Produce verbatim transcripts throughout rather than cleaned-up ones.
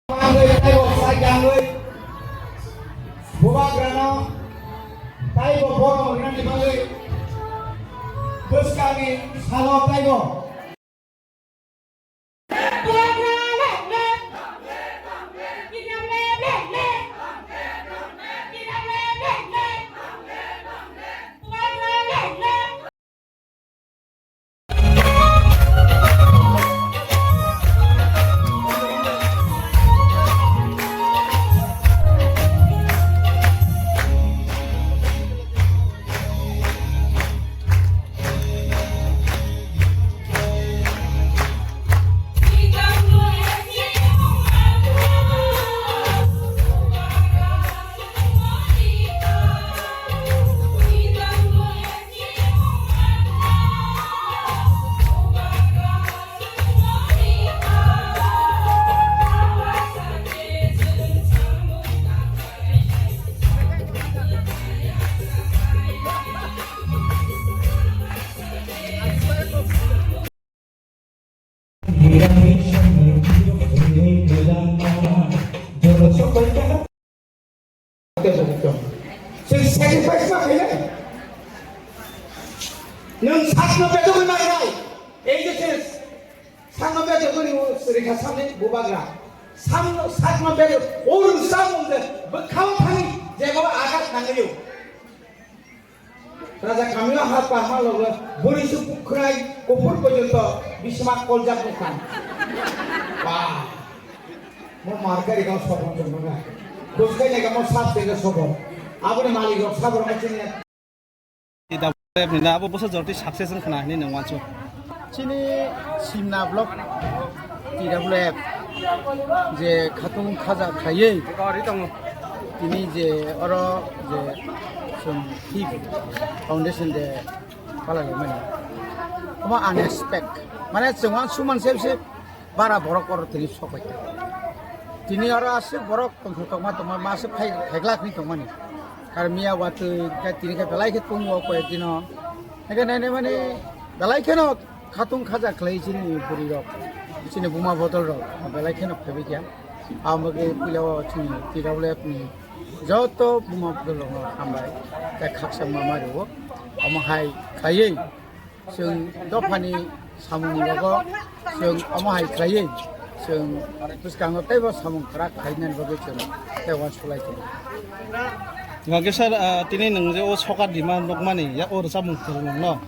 Bagwi taibo sakyangwi bubagrano taibo borok rwnani bagwi bwskangni salo taibo. Nwng sakno bedogwi nainai, ei je se sakno bedogwi rikha samni bubagra, sakno, sakno bedog, o rwngsa mung de bwkhao thani jeba agat nangwi. Raja kamio ha pahma logo buri su pukrai kupur porjonto bisma koljak bukhan. Wah. Mo markari kau sobon jomona. Kuskai naga mo sab tega sobon. Aboni malik rok sabor ma chini. Ida ni na abo bosa jorti success wngkhana hinwi nang wansu. Chini Simna block T W F je khatung khaja khlaiwi tini je oro je chwng Thief Foundation de palailaimani. Omo unexpect. Mane chwng uansukman se se bara borok oro tini sokbaikha. Tini oro aswk borok tongthok tongma tongma ma aswk phai-, phaiglak hinwi tongmani. Karon miya watwi khe tini khe belai khe tongo koyek dino. Hingkhe nainai mani belai kheno khatung khaja khlai chini bwrwi rok, chini buma bodol rok belai kheno phaibai kha. Amo khe puila o chini T W F ni joto buma bodol rok no hambai tei khaksa ma ma rwo. Omo hai khlaiwi chwng dophani samung rogo chwng omo hai khlaiwi chwng bwskango teibo samung kwrak khlainani bagwi chwng tei uansuk lai tongo. Hwnkhe sir, ah, tini nwng je o sokat rima nukmani ya o rwchapmung kwrwng no,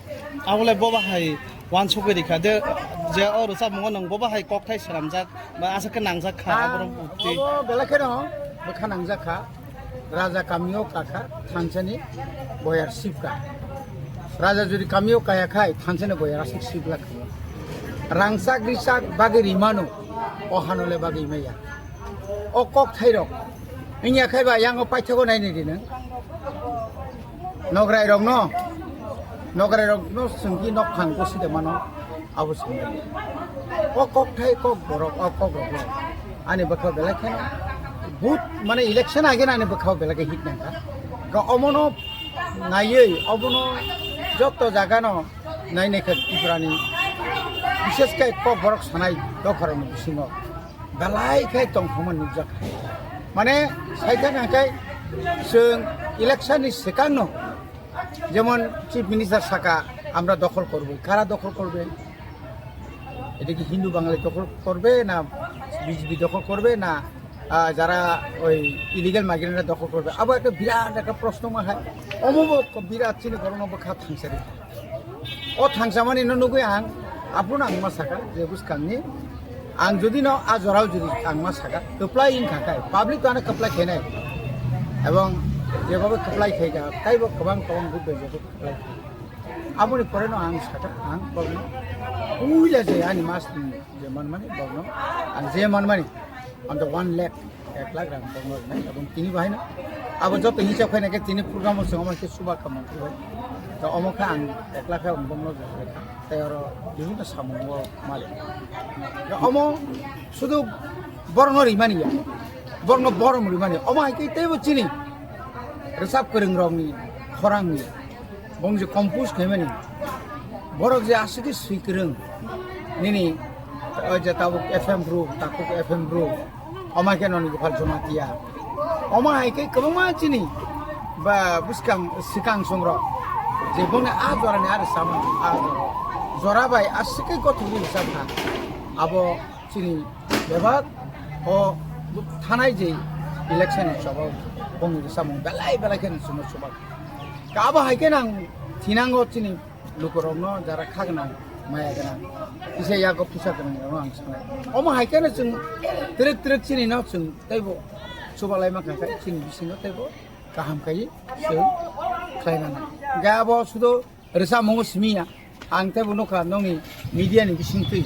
abo le bo bahai uansukwi rikha de, je o rwchapmungo nwng bo bahai kokthai swnamjak ba aswk khe nangjak kha, ah, aborok bukti. Obo belai kheno bwkha nangjak kha. Raja kamio kakha thansani boyar sibkha. Raja jodi kamio kaya khai thansani boyar aswk sibla kha. Rangchak richak bagwi rimano, o hanole bagwi maya. O kok thairok wngya khai ba yango paithago naini di nwng. Nograi rokno, nograi rokno swngwi nok phang ko side mano. Abo se o kok thai kok borok, o kok rok ani bwkha belai kheno but mane election age ani bwkha belai khe hit nangkha. Ga omono naiwi obono joto jaga no nainai khe Tripura ni bishes khe kok borok sanai dophar ni bisingo belai khe tongthokma nukjak. Mane saithak hwnkhe chwng election ni swkang no Jemon Chief Minister saka, "Amra dokhol korboi." Kara dokhol korbe? Eta ki Hindu Bangali dokhol korbe na B J P dokhol korbe na, ah, jara oi illegal migrant ra dokhol korbe? Abo ekta birat ekta proshno ma hai. Omo bo ko birat chini borokno bwkha thangsari. O thangsamani no nugui ang, aphuru ang ma saka, je bwskangni Ang jodi no a jorao jodi ang ma saka, kwplai wngkha khe, public to ano kwplai khainai. Ebong jebobo kwplai khaikha, taibo kwbang kwbang group bai jebo kwplai khaikha. Aboni pore no ang saka, ang bokno puila je ani mas ni je manmani bokno, ang je manmani, on the one lakh, ek lakh rang bokno rinai, ebong tini bahai no. Abo joto hisab khainai khe tini program o chwng omo khe chuba kha mantri bai. To omo khe ang ekla khe ang bomno jagwi tei oro bibhinno samungo mali. To omo sudu borokno rimani ya, borokno borom rimani. Omo hai khe teibo chini rwchap kwrwng rokni khorangni bong je compose khaimani borok je aswk khe swi kwrwng nini o je tabuk F M bru, takuk F M bru. Omo hai khe noni buphal Jamatia. Omo hai khe kwbangma chini ba bwskang swkang songrok je bongni a jorani a rwchapmani a jora. Jora bai aswk khe gothok ri rwchapkha. Abo chini bebak o thanai je election ni choba bongni rwchapmung belai belai khe chwngno chubak. Abo hai khe nang thinango chini lukurokno jara kha gwnang, maya gwnang, kisa yago pusa gwnang rokno ang sanai. Omo hai kheno chwng twrwk twrwk chini no chwng teibo chubalai mankha khe chini bisingo teibo kaham khai chwng khlai mano. Hwnkhe abo sudo rwchapmungo simi ya, ang teibo nukha nokni media ni bisingtwi,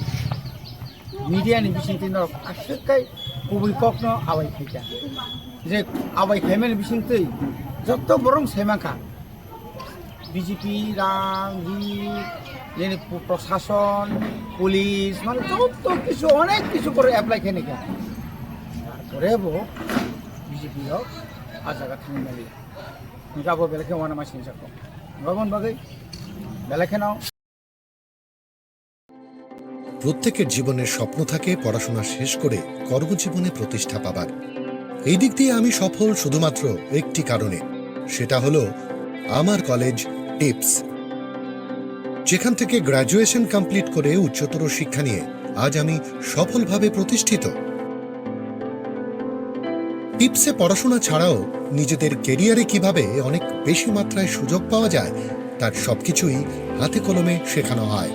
media ni bisingtwi norok aswk kai kubui kokno awai khaikha. Je awai khaimani bisingtwi joto borok sai mankha. B J P rang, ri, nini pu-, prosason, police, mane joto kisu, onek kisu kore apply khaini kha. Tarpore bo B J P rok a jaga thangmani. Hingke abo belai khe uanama singjak kok. Aboni bagwi belai kheno. প্রত্যেকের জীবনের স্বপ্ন থাকে পড়াশোনা শেষ করে কর্মজীবনে প্রতিষ্ঠা পাবার। এই দিক দিয়ে আমি সফল শুধুমাত্র একটি কারণে, সেটা হলো আমার কলেজ টিপস, যেখান থেকে গ্র্যাজুয়েশন কমপ্লিট করে উচ্চতর শিক্ষা নিয়ে আজ আমি সফলভাবে প্রতিষ্ঠিত। টিপসে পড়াশোনা ছাড়াও নিজেদের কেরিয়ারে কিভাবে অনেক বেশি মাত্রায় সুযোগ পাওয়া যায়, তার সবকিছুই হাতে কলমে শেখানো হয়।